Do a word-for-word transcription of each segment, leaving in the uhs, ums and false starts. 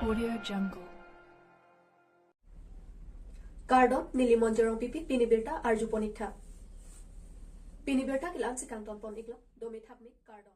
Audio Jungle. Kardom, neli Monjirong Pipi, pini birta arjupon ik tha. Pini birta ke la-ansi kangtonpon iklo, dome thakme, kardom.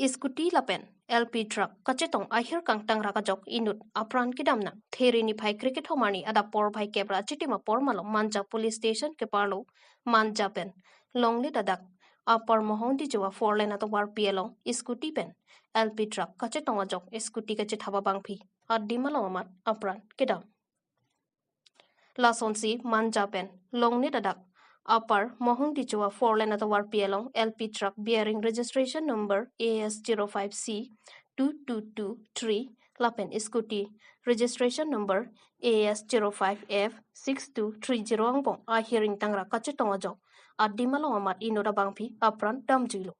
Scooty lapen L P truck kachetong ahir kangtang rak ajok inut apran kedam nang There niphai kre kethom arni adap porphai kep ra achitim apor malom Manja Police Station keparlo Manja pen Longnit adak Upper Mohongdijua four lane atovar pi along scooty pen L P truck kachetong ajok scooty kachethap abangphi adim along amat apran kedam. Lasonsi Manja pen Longnit adak Upper Mohongdijua four lane atovar pi along L P truck bearing registration number A S zero five C two two two three lapen scooty registration number A S zero five F six two three zero angbong ahir ingtang ra kachetong ajok adim along amat inut abangphi apran damjuilo.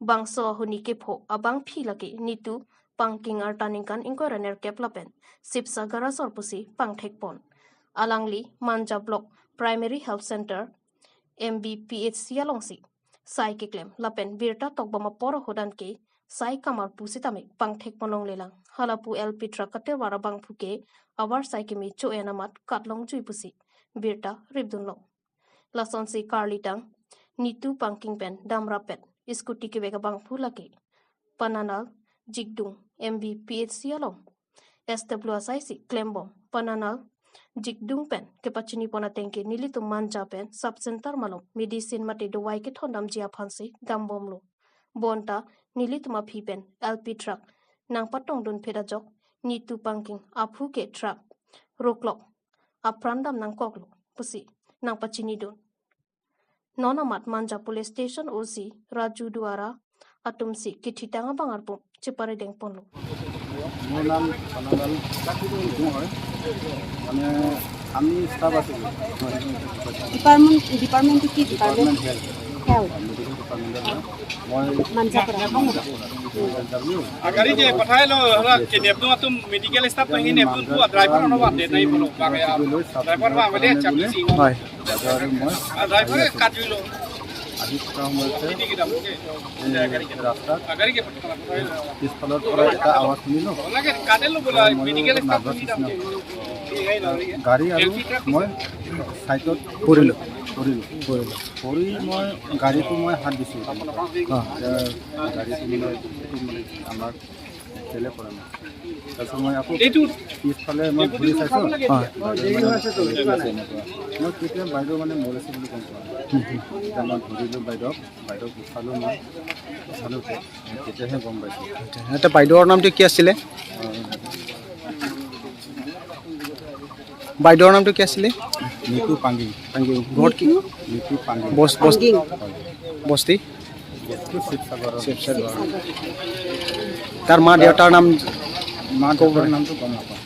Bangso ahuni kepho abangphi lake Nitu Pangking arta ningkan ingkoi ra nerkep lapen Sipsagar asor pusi pangthekpon. Alangli Manja Block Primary Health Center, M B P H C alongsi sai keklem lapen birta tokbom apor ahut anke sai kamar pusitame pangthekpon longlelang. Halapu L P truck katervar abangphu ke avarsai keme cho-en amat katlongjui pusi birta ripdunlo. Lasonsi karlitang Nitu Pangking pen damrappet scooty kevek abangphu lake Pananal Jikdung M B P H C along S W asaisi klembom Pananal Jikdung pen kepachinipon atengke nelitum Manja pen sub center malom medicine mate dovai kethondamji aphansi dambomlo. Bonta nelitum aphi pen L P truck nangpatongdunphet ajok Nitu Pangking aphu ke truck roklok apran dam nangkoklo pusi nangpachinidun. Non amat Manja Police Station O C Raju Duara atumsi kethitang abang arpum cheparedengponlo. মোৰ নাম ধনলাল সিং হয়। মানে আমি ষ্টাফ আছিলোঁ। ডিপাৰ্টমেণ্ট, ডিপাৰ্টমেণ্টটো কি department? Department health. Health. Medical ডিপাৰ্টমেণ্টৰ হয়। মই মাঞ্জাপাৰা। মাঞ্জাপাৰা। মাঞ্জাপাৰা। গাড়ী যে পঠাই ল, হেৰা, কে ডি এফ টো আতুম মেডিকেল ষ্টাফ তো হি নেপটুন তো ড্ৰাইভাৰ অনা বাদ দে নাই বলো। ড্ৰাইভাৰ বা বেলে চাবি চিন। হয়। ড্ৰাইভাৰে কাটিলো। আহি থকা সময়তে এই ৰাস্তাত পিছফালৰ পৰা এটা আৱাজ শুনিলো। মই নাৰ্ভাছ নিচিনা। গাড়ী আৰু মই ছাইডত পৰিলো। পৰিলো। পৰিলো। পৰি মই গাড়ীটো মই হাত দিছো। অ। এতিয়া গাড়ীটো মানে, এইটো মানে আমাৰ তেলে পৰা নাই। তাৰপিছত মই আকৌ এইটো পিছফালে মই ঘূৰি চাইছো। অ। বাইদেউ মানে মৰি আছে, এনেকুৱা। মই কেতিয়া বাইদেউ মানে মৰিছে বুলি গম পোৱা নাই। হুম, হুম। তেতিয়া মই ধৰিলো বাইদেউক, বাইদেউক উঠালো মই, উঠালো, তেতিয়াহে গম পাইছো। আচ্ছা, এতিয়া বাইদেউৰ নামটো কি আছিলে? অ। বাইদেউৰ নামটো কি আছিলে? নিতু পাংগিং। পাংগিং। ঘৰ কি? নিতু? নিতু পাংগিং। বস-, বস-, পাংগিং। হয়। বস্তি? বস্তি শিৱসাগৰ। শিৱসাগৰ। তাৰ মা দেউতাৰ নাম মা ক'ব দেউতাৰ পাৰে? নামটো গম নাপাওঁ।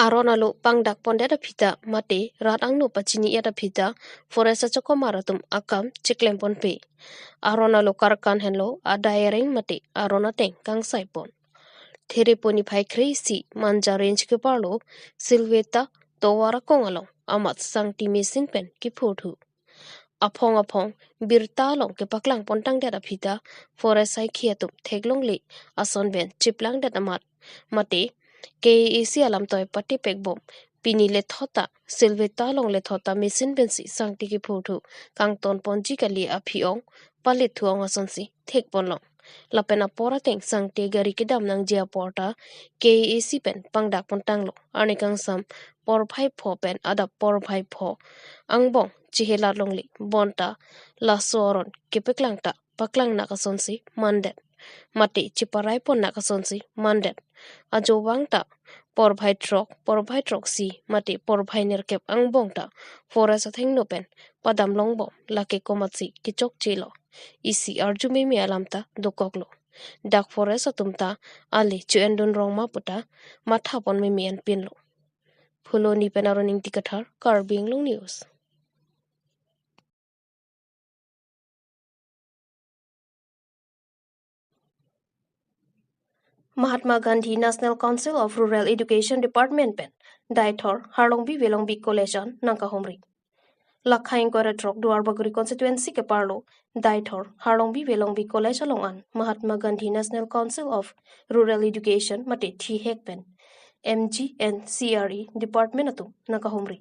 Aron alo pangdak pondet aphi ta mate rat angno pachini-et aphi ta forest achokomar atum akam chiklem ponpe. Aron alo karkan henlo adai areng mate aron ateng kangsai pon. There pu niphai kre-isi Manja Range keparlo Silveta tovar akong along amat sangti machine pen kiphurthu. Aphong aphong birta along kepaklang pontangdet aphi ta forest asaikhi atum theklongle ason pen chiplangdet amat mate K A A C alamtoi patipekbom pini lethot ta Silveta along lethot ta machine pensi sangti kiphurthu kangton ponji kali aphi ong palethu ong asonsi thekponlong. Lapen apor ateng sangti gari kedam nangji apor ta K A A C pen pangdak pontanglo. Arni kangsam porphai pho pen adap porphai pho angbong chihelat longle bonta laso aron kepaklang ta paklang nak asonsi mandet. Mate chiparai pon nak asonsi mandet. Ajo vang ta porphai throk, porphai throksi, mate porphai nerkep angbong ta forest athengno pen padam longbom lake komatsi kechokchelo. Isi arju meme alam ta dokoklo. Dak forest atum ta ale cho-endun rong ma puta matha pon meme anpinlo. Phuloni pen Aron Ingti Kathar, Karbi Anglong News. Mahatma Gandhi National Council of Rural Education Department pen Deithor Harlongbi Velongbi College an nangkahumri. Lakha ingkoi ra throk Duarbagori constituency keparlo Deithor Harlongbi Velongbi College along an Mahatma Gandhi National Council of Rural Education mate thihek pen M G N C R E department atum nangkahumri.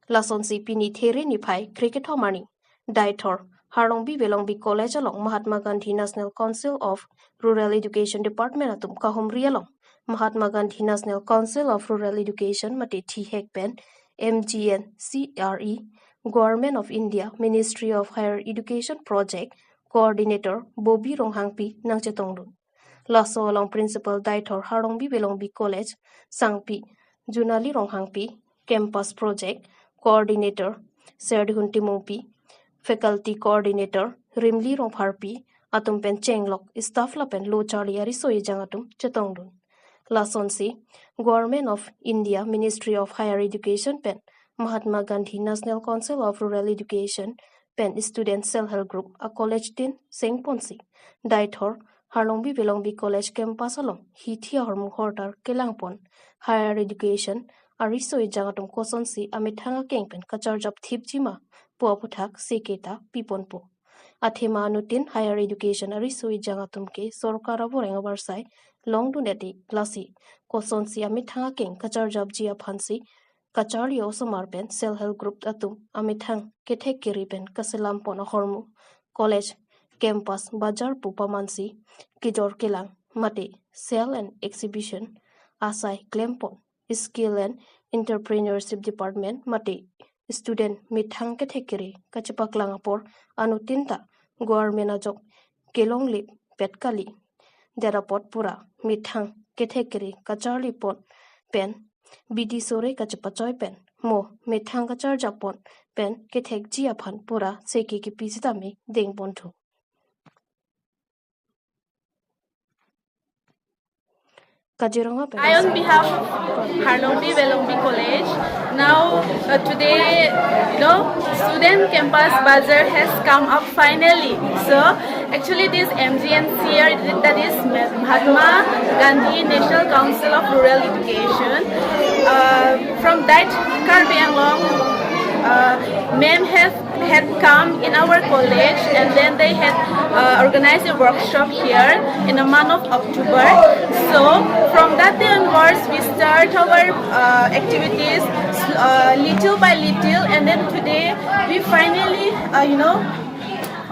Lasonsi pini There niphai kre kethom arni Deithor Harlongbi Velongbi College along Mahatma Gandhi National Council of Rural Education Department atum kahumri along Mahatma Gandhi National Council of Rural Education mate thihek pen M G N C R E, Government of India, Ministry of Higher Education Project Coordinator Bobi Ronghangpi nangchetongdun. Laso along Principal Deithor Harlongbi Velongbi College sangpi Junali Ronghangpi, Campus Project Coordinator Serdihun Timungpi, Faculty Coordinator Rimli Rongpharpi atum pen chenglok staff lapen lo charli ariso ejang atum chetongdun. Lasonsi Government of India Ministry of Higher Education pen Mahatma Gandhi National Council of Rural Education pen student self help group a college tin sengponsi Deithor Harlongbi Velongbi College campus along hithi ahormu hortar kelangpon higher education ariso ejang atum kosonsi amethang akeng pen kacharjap thipji ma pu aputhak seketa piponpo. Athema anuttin higher education ariso ejang atum ke sorkar avoreng avarsai longdun ete lasi kosonsi amethang akeng kacharjapji aphansi kacharli osomar pen self help group atum amethang kethek kere pen kaselampon ahormu college campus bazar pu pamansi kejor kelang mate sale and exhibition asai klempon skill and entrepreneurship department mate student methang kethek kere kachepaklang apor anuttin ta government ajok kelongle pet kali. Derapot pura methang kethek kere kacharlipon pen bidi sore kachepachoi pen mo methang kacharjapon pen kethekji aphan pura seke kepi sitame dengponthu. Kajirong apen I, on behalf of Harlongbi Velongbi College, now, uh, today, you know, student campus bazar has come up finally. So actually, this M G N C R, that is Mahatma Gandhi National Council of Rural Education, uh, from that Karbi Anglong, uh, ma'am have had come in our college, and then they had, uh, organized a workshop here in the month of October. So from that day onwards, we start our, uh, activities, uh, little by little, and then today we finally, uh, you know,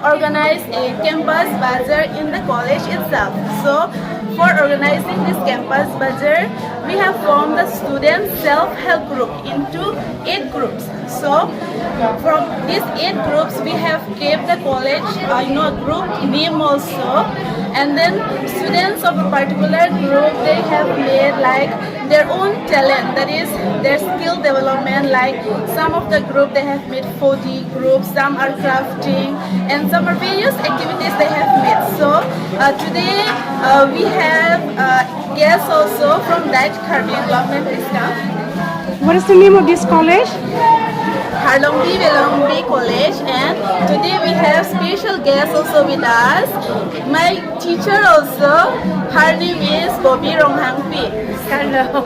organize a campus bazar in the college itself. So for organizing this campus bazar, we have formed the student self-help group into eight groups. So from these eight groups, we have kept the college, uh, you know, group name also. And then students of a particular group, they have made, like, their own talent, that is their skill development. Like, some of the group, they have made four D groups, some are crafting, and some are various activities they have made. So, uh, today, uh, we have, uh, guests also from that Karbi Anglong. Ma'am, please come. What is the name of this college? Harlongbi Velongbi College, and today we have special guest also with us. My teacher also, her name is Bobi Ronghangpi. Hello.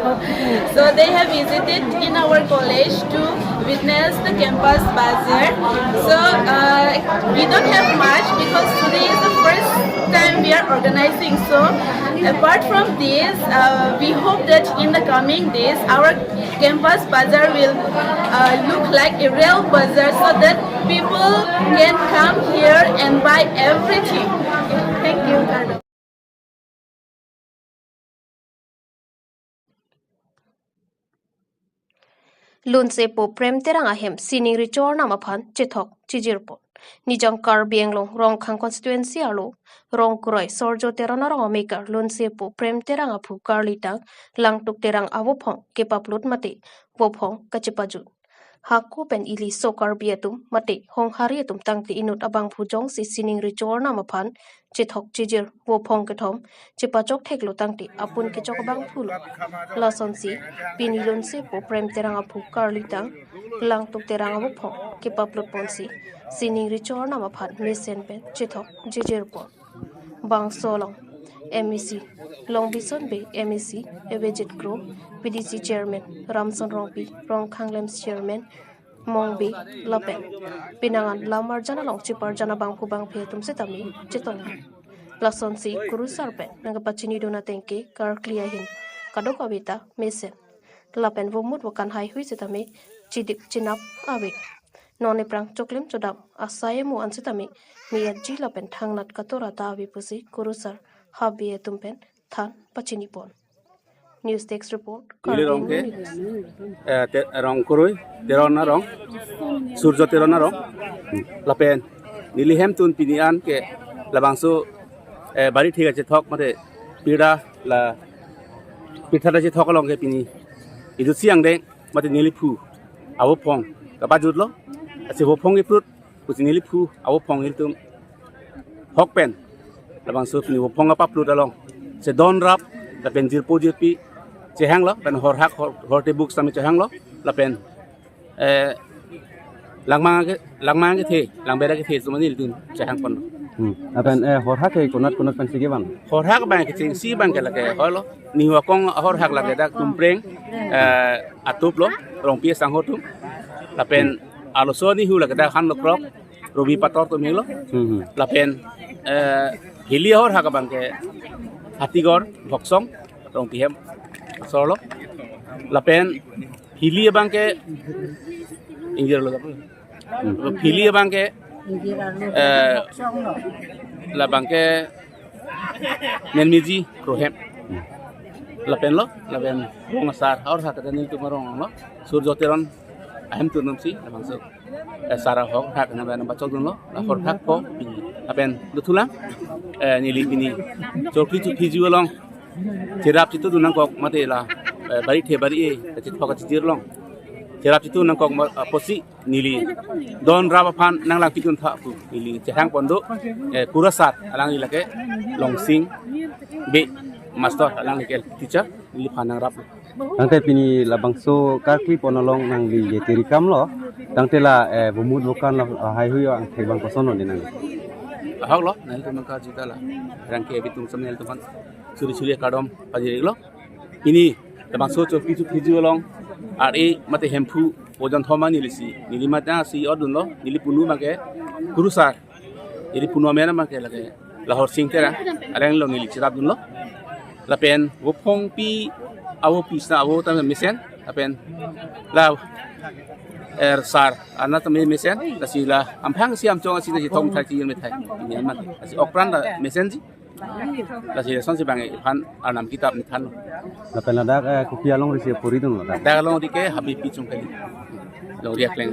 So they have visited in our college to witness the campus bazar. So, uh, we don't have much because today is the first time we are organizing. So apart from this, uh, we hope that in the coming days, our campus bazar will, uh, look like a real bazar so that people can come here and buy everything. Thank you. Lunsepo Prem Terang ahem sining richor nam aphan chethok chijirpon. Nijang Karbi Anglong Rongkhang constituency arlo Rongkroi Sorjo Teron arong amekar Lunsepo Prem Terang aphu karlitang Langtuk Terang avophong kepaplut mate vophong kachepajut. Hako pen ili so Karbi atum mate honghari atum tangte inut abangphu jongsi sining richor nam aphan chethok chijir vophong kethom chepachok theklo tangte apun kechok abangphulo. Lasonsi pini Lunsepo Prem Terang aphu karlitang Langtuk Terang avophong kepaplutponsi sining richor nam aphan mesen pen chethok chijirpon. Bangso along M A C Longbison Bey, M A C Avijit Kro, V D C Chairman Ramson Rongpi, Rongkhang LAMPS Chairman Mongbi lapen pinangan lam arjan along cheparjan abangphu bangphi atum setame chetong. Lasonsi kurusar pen nangkapachinidun atengke karkli ahin kadokave ta mesen. Lapen vomut vokan haihui setame chidip chinap ave. Non ephrang choklim chodam asai amo an setame me-etji lapen thangnat katora ta ave pusi kurusar habe atum pen than pachinipon. News Desk Report, Neli Karbi rong ke, Anglong News. Eh, te-, rong kurui, Teron arong, Surjo Teron arong. Lapen neli hemtun pini an ke labangso, eh, bari thik achethok mate pira la pithada chethok along ke pini idut siang deng mate neliphu avophong kapajutlo. Asi vophong iprut pusi neliphu avophong ilitum hok pen labangso pini vophong kapaplut along sedon rap lapen jirpo jirpi chehanglo, pen horhak hor, hortebuk sami chehanglo, lapen, eh, langmang ke, langmang kethe, langber kethe sumani ilitum chehangpon. Hmm. Lapen, eh, horhak ke konat konat pensi kevang? Horhak abang kechengsi abang ke lake holo, nihu akong horhak lake dak Tumpreng, eh, atup lo, Rongpi sangho atum. Lapen arloso nihu lake dak Hanlokrok, Robi Pator atum helo. Hmm, hmm. Lapen, eh, hili horhak abang ke Hatigor, Bhoksong, Rongpi hem asor lo. Lapen hili abang ke ingjir lo. Hmm. Hili abang ke, eh, labang ke Nenmiji Krohem. Hmm. Lapen lo, lapen rong asar horhak ta nelitum arong lo. Surjo Teron ahemtun atumsi labangso, eh, sar ahorhak nang pen pachokdunlo, la horhak po pini. Lapen dothulang, eh, neli pini chokri chukri ju along cherap chetudun nangkok mate la, eh, bari the bari e, kachithok kachijir along cherap chetudun nangkok ma, eh, pusi neli don rap aphan nanglangpidun tha pu neli chehangpon do, eh, kurusar alangli lake Longsing Bey master, alangli ke teacher, neliphan nangrap. Tangte pini labangso karklipon along nangli je tirikam lo, tangte la, eh, vomut vokan la, ah, haihui angthek abang koson lo ne nangli? Ahok lo, nelitum nangkarju ta la, rang ke bitung sam nelitum aphan suri suri kardom pajir lo. Pini labangso chokri chukri ju along, ar e mate Hemphu ojon thoma neli si, neli mate si odunlo, neli punu abang ke kurusar, neli punu amen abang ke lake Lahor Sing Terang, areng lo neli cherapdunlo. Lapen vophongpi avo pisna avo ta mesen, lapen la, er, sar anat ta mesen, lasi la amphang si amchong si na si thom thai si methai. Ini amat, lasi okpran ta mesenji. Lasi lasonsi abang iphan arnam kitap ni thanlo. Lapen ladak, eh, kopi alongri si poridun ladak? Dak alongri ke Habipi Chungkali. Longri akleng.